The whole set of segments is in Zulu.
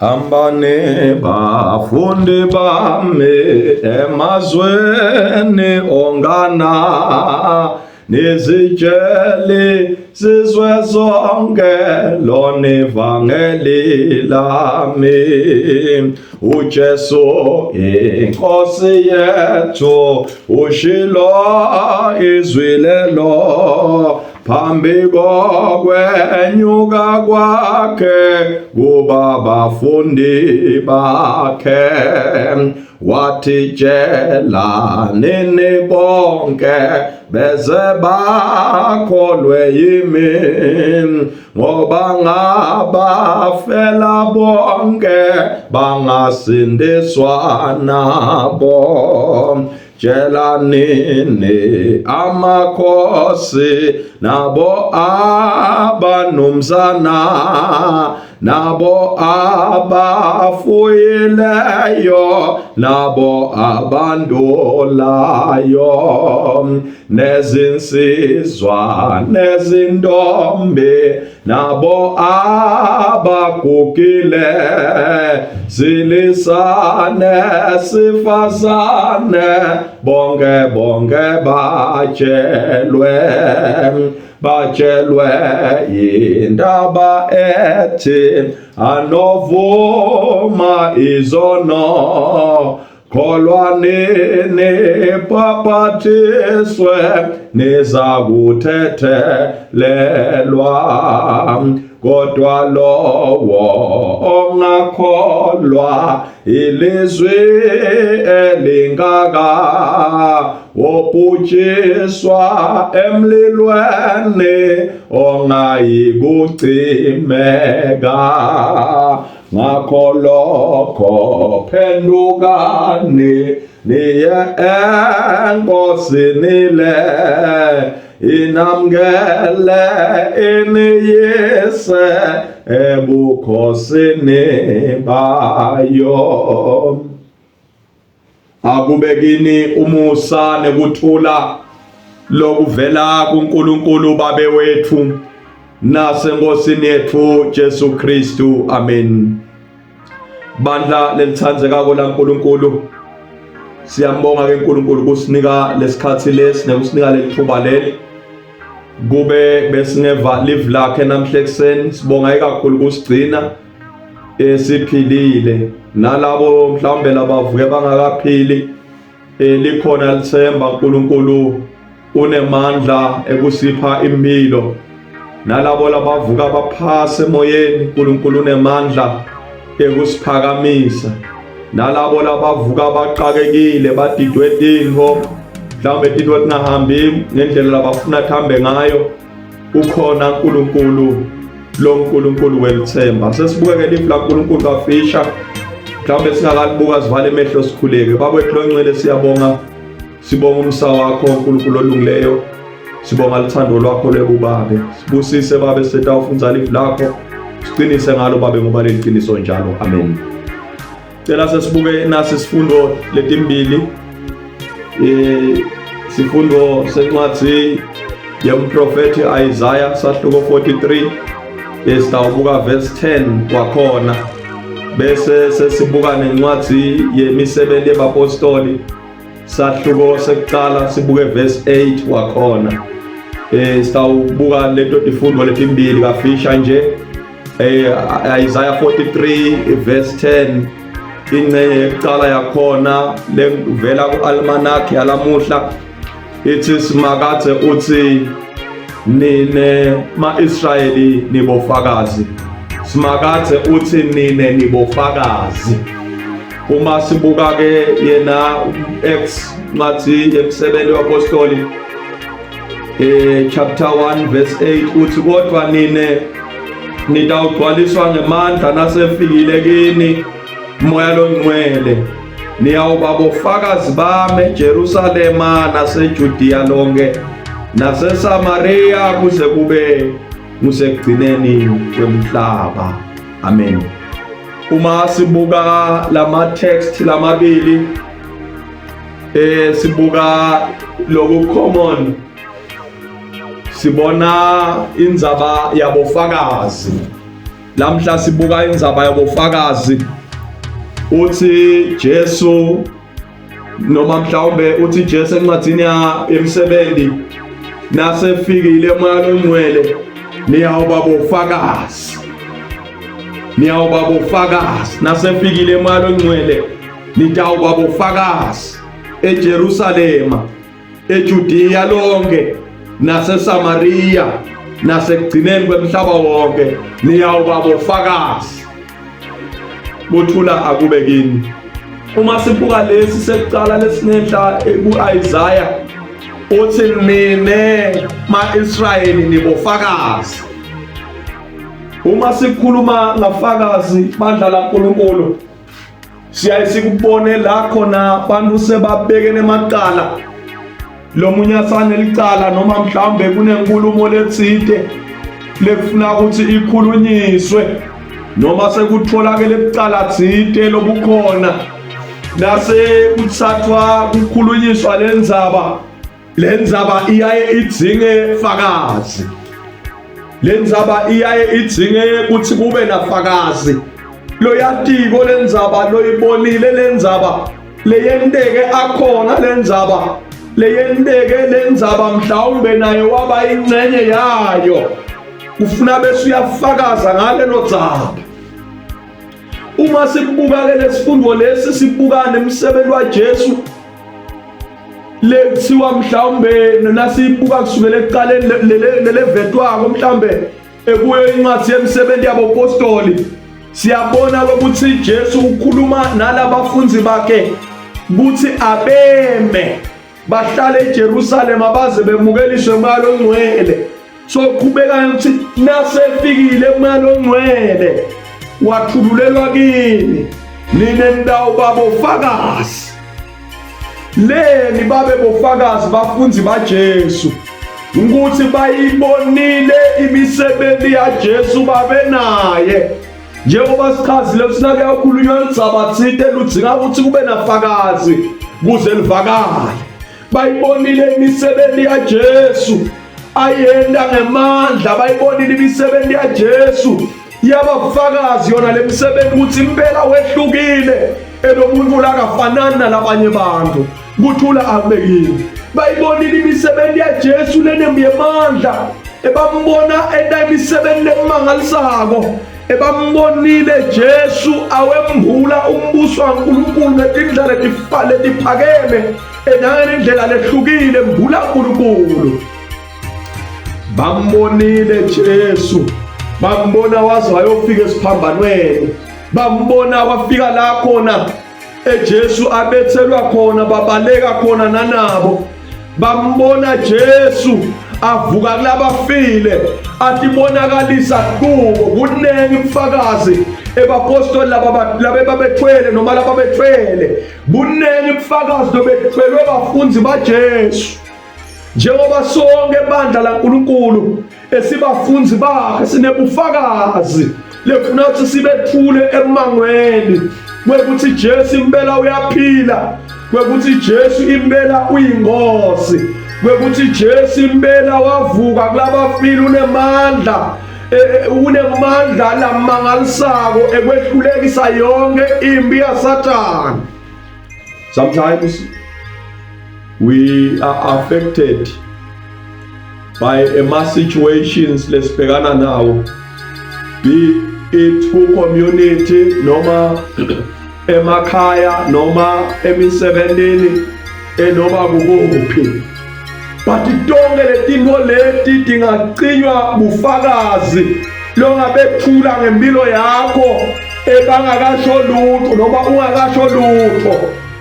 Hambani bafundi bami emazweni ongana nizitshele sizwe sonke lona ivangeli lami. UJesu inkosi yethu ushilo izwi lelo phambi kokwenyuka kwakhe kuba bafundi bakhe, wathi tshela nini bonke beze bakholwe yimi, ngoba ngabafela bonke bangasindiswa nabo. Tshela nini amakhosi nabo abanumzana nabo abafuyileyo nabo abandulayo nezinsizwa nezintombi nabo abagugile, silisane sifazane bonke bonke batshelwe, batshelwe indaba ethi anovuma izono, kholwa nini bhabhathiswe niza kuthethelelwa, kodwa lowo ongakholwa ilizwi elingaka wobhujiswa emlilweni ongayikucimeka. Ngakho lokho phendukani niye eNkosini le inamukele iniyise ebukhosini bayo. Akube kini umusa nekuthula lokuvela kuNkulunkulu Babe wethu naseNkosini yethu Jesu Kristu. Amen. Bandla lelithandzekako laNkulunkulu, siyambonga ke uNkulunkulu kusinika lesikhathi lesi nekusinika lelithuba leli kube besingeva live lakhe namhla ekuseni. Sibonga ikakhulu kusigcina esiphilile, nalabo mhlawumbe labavuke bangakaphili, likhona lithemba. uNkulunkulu unemandla ekusipha impilo. Nalabo labavuka baphase emoyeni, uNkulunkulu unemandla ekusiphakamisa. Nalabo labavuka baxakekile, badidwe tintfo, mhlawumbe tintfo tingahambi ngendlela labafuna tihambe ngayo, ukhona uNkulunkulu, lo nkulunkulu welithemba. Sesibukeke lifu laNkulunkulu kafisha, mhlawumbe singakalibuka sivale emehlo sikhuleke. Bakwethu longcwele, siyabonga, sibonga umsa wakho uNkulunkulu olungileyo, sibonga luthando lwakho lwebubabe. Sibusise babe, setawufundza livi lakho, siqinise ngalo babe, ngoba leli qiniso njalo. Amen. Cela sesibuke nasi isifundo letimbili, sifundo sencwadi yemprofethi Isaiah sahluko 43, esitawubuka verse 10 wakhona, bese sesibuka nencwadi yemisebenzi yebapostoli sahluko sekuqala, sibuke verse 8 wakhona. Sitawubuka leto tifundo letimbili kafisha nje. Isaiah 43 verse 10, ingxenye yokuqala yakhona levela ku-almanac yalamuhla ithi, Simakadze uthi, nine ma-Israyeli nibofakazi. Simakadze uthi, nine nibofakazi. Uma sibuka ke yena Acts, ncwadi yemsebenzi wapostoli, chapter 1 verse 8, uthi, kodwa nine nitawugcwaliswa ngemandla nasefikile kini Moya loNgcwele, niyawuba bofakazi bami eJerusalema naseJudiya lonke naseSamaria kuze kube ngusekugcineni kwemhlaba. Amen. Uma sibuka lama text lamabili, sibuka loku common, sibona indzaba yabofakazi. Lamhla sibuka indzaba yabofakazi. Uthi Jesu noma mhlawumbe uthi Jesu encwadini yemisebenzi nasefikile umoya longcwele niyawuba bofakazi, niyawuba bofakazi. Nasefikile umoya longcwele nitawuba bofakazi eJerusalema, eJudiya lonke, naseSamariya, nasekugcineni kwemhlaba wonke, niyawuba bofakazi. Kuthula akube kini. Uma sibuka lesi sekuqala lesingenhla ku-Isaya, uthi nine ma-Israyeli nibofakazi. Uma sikhuluma ngafakazi bandla laNkulunkulu, siyaye sikubone la khona abantu sebabekene emacala, lomunye asanelicala noma mhlawumbe kunenkulumo letsite lekufuna ukuthi ikhulunyiswe noma sekutholakele bucala tsite lobukhona, nase kuthathwa kukhulunyiswa lendzaba, lendzaba iyaye idzinge fakazi, lendzaba iyaye idzinge ukuthi kube nafakazi loyatiko lendzaba, loyibonile lendzaba leyenteke akhona, lendzaba leyenteke lendzaba mhlawumbe naye waba ingcenye yayo, ufuna bese uyafakaza ngalelo dzaba. Uma sibuka ke lesifundo lesi, sibuka nemsebenzi waJesu lekuthiwa mhlawumbe nasiyibuka kusukela ekuqaleni lelevetwako mhlawumbe ekuyo incwadi yemisebenzi yabopostoli, siyabona ukuthi Jesu ukhuluma nalabafundi bakhe ukuthi abeme bahlale eJerusalema baze bemukeliswe umoya longcwele. So qhubeka ukuthi nasefikile umoya longcwele wathululelwa kini nina ndawo babofakazi leni, babe bofakazi bafundi baJesu ukuthi bayibonile imisebenzi yaJesu, babe naye. Njengoba sichazile ukuthi nakuyakhulunywa ludzaba tsite ludzinga ukuthi kube nafakazi kuze livakale. Bayibonile imisebenzi yaJesu ayenda ngemandla, bayibonile imisebenzi yaJesu yabafakazi yona lemisebenzi ukuthi impela wehlukile elomuntu lakafanani nalabanye bantu. Kuthula akubekile. Bayibonile imisebenzi yaJesu lenemyemandla, ebambona enta imisebenzi lemangalisako, ebambonile Jesu awembula umbuso waNkulunkulu ngetindlela letiphakeme enangendlela lehlukile, mbula uNkulunkulu. Bambonile Jesu, bambona waze wayofika esiphambanweni, bambona wafika la khona eJesu abethelwa khona, babaleka khona nanabo. Bambona Jesu avuka kulabafile, atibonakalisa kubo. Kuningi ubufakazi ebapostoli laba labebabethwele noma lababethwele, buningi ubufakazi lobethwelwe bafundi baJesu. Njengoba sonke bandla laNkulunkulu esibafunzi bakhe sinebufakazi lefuna ukuthi sibethule emangweni kwekuthi Jesu impela uyaphila, kwekuthi Jesu impela uyinkosi, kwekuthi Jesu impela wavuka kulabafile, unemandla, unemandla lamangalisako ekwehlulekisa yonke impi yaSathane. Sometimes we are affected by ema situations lesibhekana nawo, be it ku community noma emakhaya noma emisebentini, enoma kukuphi, but tonke letinto leti tingacinywa bufakazi longabethula ngempilo yakho ebangakasho lutho noma ungakasho lutho,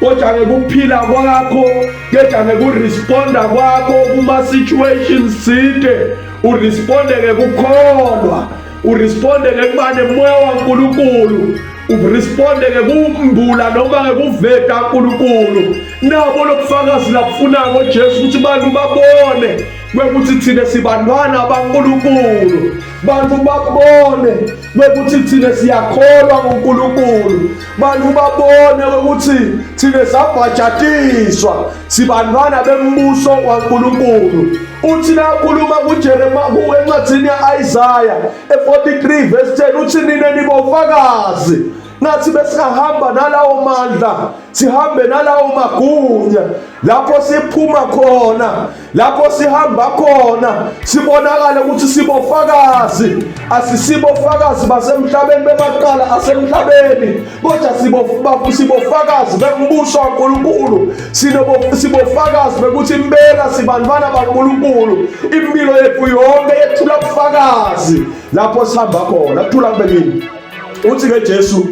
kodwa ngekuphila kwakho, kodwa ngekuresponda kwakho kuma situations side, uresponde ngekukholwa, uresponde ngekuba nemoya waNkulunkulu, uresponde ngekumbula noma ngekuveta uNkulunkulu. Nabo lobufakazi labufunako Jesu ukuthi bantu babone. kwekuthi thina sibantwana baNkulunkulu, bantu babone kwekuthi thina siyakholwa kuNkulunkulu, bantu babone ukuthi thina sabhajatiswa sibantwana bembuso waNkulunkulu. Uthi nakhuluma kuJeremiya encwadini ya-Isaya e-43 verse 10 uthi nina nibofakazi ngathi besingahamba nalawo mandla, sihambe nalawo magunya, lapho siphuma khona, lapho sihamba khona, sibonakale ukuthi sibofakazi. Asisibofakazi basemhlabeni bemaqala asemhlabeni, kodwa sibofakazi bembuso kaNkulunkulu. Sibofakazi bekuthi impela sibantwana baNkulunkulu. Impilo yethu yonke yethula ubufakazi lapho sihamba khona. Kuthula kube kini. Uthi ke Jesu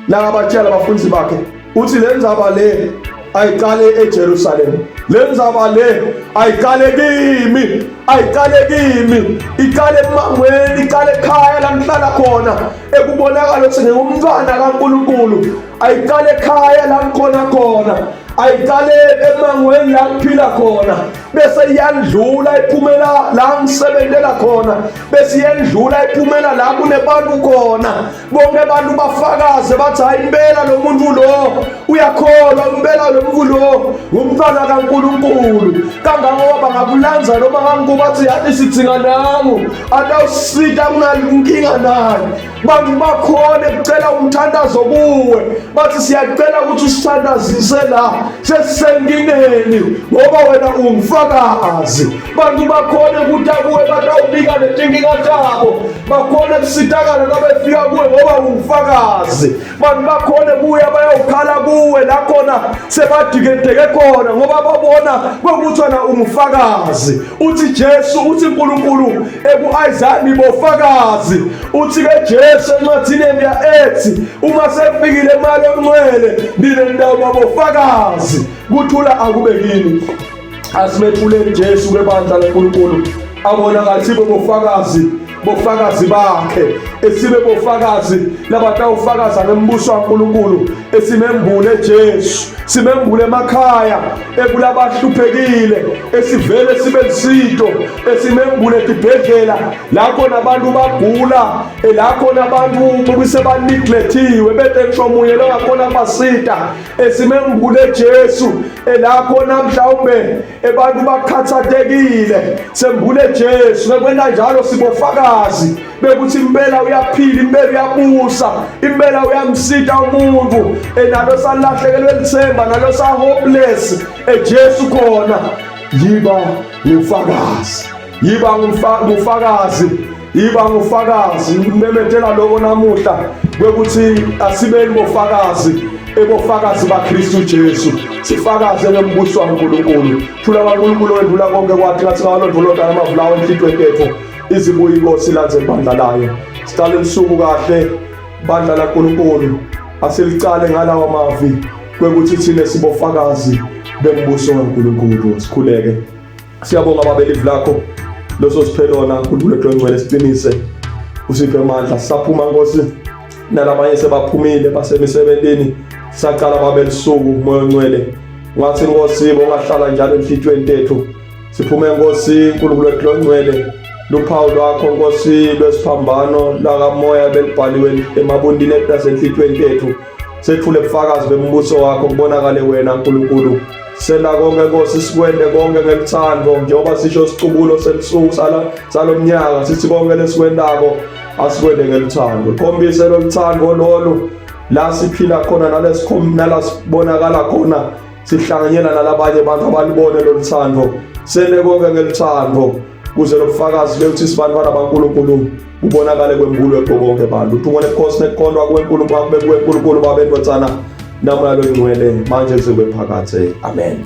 nakabatshela abafundi bakhe, uthi le ndzaba le ayiqale eJerusalem, le ndzaba le ayiqale kimi, ayiqale kimi, iqale emangweni, iqale ekhaya la ngihlala khona, ekubonakala ukuthi ngingumntwana kaNkulunkulu. Ayiqale ekhaya la ngikhona khona, ayiqale emangweni la ngiphila khona, bese iyandlula iphumela la ngisebentela khona, bese iyendlula iphumela la kunebantu khona. Bonke abantu bafakaze bathi hayi impela lo muntu lo uyakholwa, impela lo muntu lo ngumntwana kaNkulunkulu. Kangangoba bangakulanza noma nganguba bathi yathi sidinga nangu atawusita kunankinga naye. Bantu bakhona kucela umthandazo kuwe, bathi siyacela ukuthi usithandazise la sesisenkingeni ngoba wena ungufakazi. Bantu bakhona ukuthi kuwe batawubika netinkinga tabo, bakhona kusitakala nabefika kuwe ngoba ungufakazi. Bantu bakhona kuya bayawukhala kuwe la khona sebadikedeke khona ngoba babona kwekuthi wena ungufakazi. Uthi Jesu, uthi uNkulunkulu eku-Isaya nibofakazi. Uthi ke Jesu encwadini ya-Ethi uma sefikile imali engcwele nina nabofakazi. Kuthula akube kini. Asimethuleni Jesu kwebandla leNkulunkulu abonakala sibe bofakazi, bofakazi bakhe, esibe bofakazi labatawufakaza ngembuso kaNkulunkulu. Esimembule Jesu, simembule emakhaya ekulabahluphekile, esivele sibe lisito, esimembule etibhedlela la khona abantu bagula, la khona abantu kusebaneglectiwe bete ngisho munye longakhona kubasita. Esimembule Jesu la khona mhlawumbe abantu bakhathatekile, sembule Jesu. Ngekwenta njalo sibofakazi bekuthi impela uyaphila, impela uyabusa, impela uyamsita umuntu enalo salahlekelwe lithemba, nalo sa hopeless. EJesu khona yiba ngufakazi, yiba ngufakazi, yiba ngufakazi. Ngimemetela lokho namuhla kwekuthi asibeni bofakazi, ebofakazi baKristu Jesu, sifakaze ngembuso kaNkulunkulu. Thula kaNkulunkulu wendlula konke kwathi ngathi ngalondolota amavulawo enhlitweni yethu izibuye inkosi ilanze ibandla layo. Siqale usuku kahle bandla laNkulunkulu, asilicale ngalawa mavi kwekuthi thina sibofakazi bembuso kaNkulunkulu. Sikhuleke. Siyabonga Baba elivi lakho loso siphelona uNkulunkulu wethu ongcwele, siqinise usiphe amandla. Saphuma Nkosi nalabanye sebaphumile basemisebentini, saqala Baba elisuku umoya ongcwele ngathi Nkosi bongahlala njalo enhlitweni tethu. Siphume Nkosi uNkulunkulu wethu ongcwele, luphawu lwakho Nkosi lwesiphambano lakamoya belibhaliwe emabundini ethu nasenhlitweni tethu. Sethule ubufakazi bembuso wakho kubonakale wena Nkulunkulu. Sela konke Nkosi, sikwende konke ngeluthando njengoba sisho isicubulo selisuku salomnyaka sithi konke lesikwendako asikwende ngeluthando. Khombise loluthando lolu la siphila khona nala sibonakala khona sihlanganyela nalabanye abantu abalibone loluthando. Sende konke ngeluthando kuze lobufakazi bekuthi sibantwana baNkulunkulu kubonakale kwembulwe kubo bonke abantu. Uthumele Nkosi nekukhondwa kuweNkulunkulu akube kuweNkulunkulu Baba eNdvodzana naMoya loNgcwele manje kuze kube phakadze. Amen.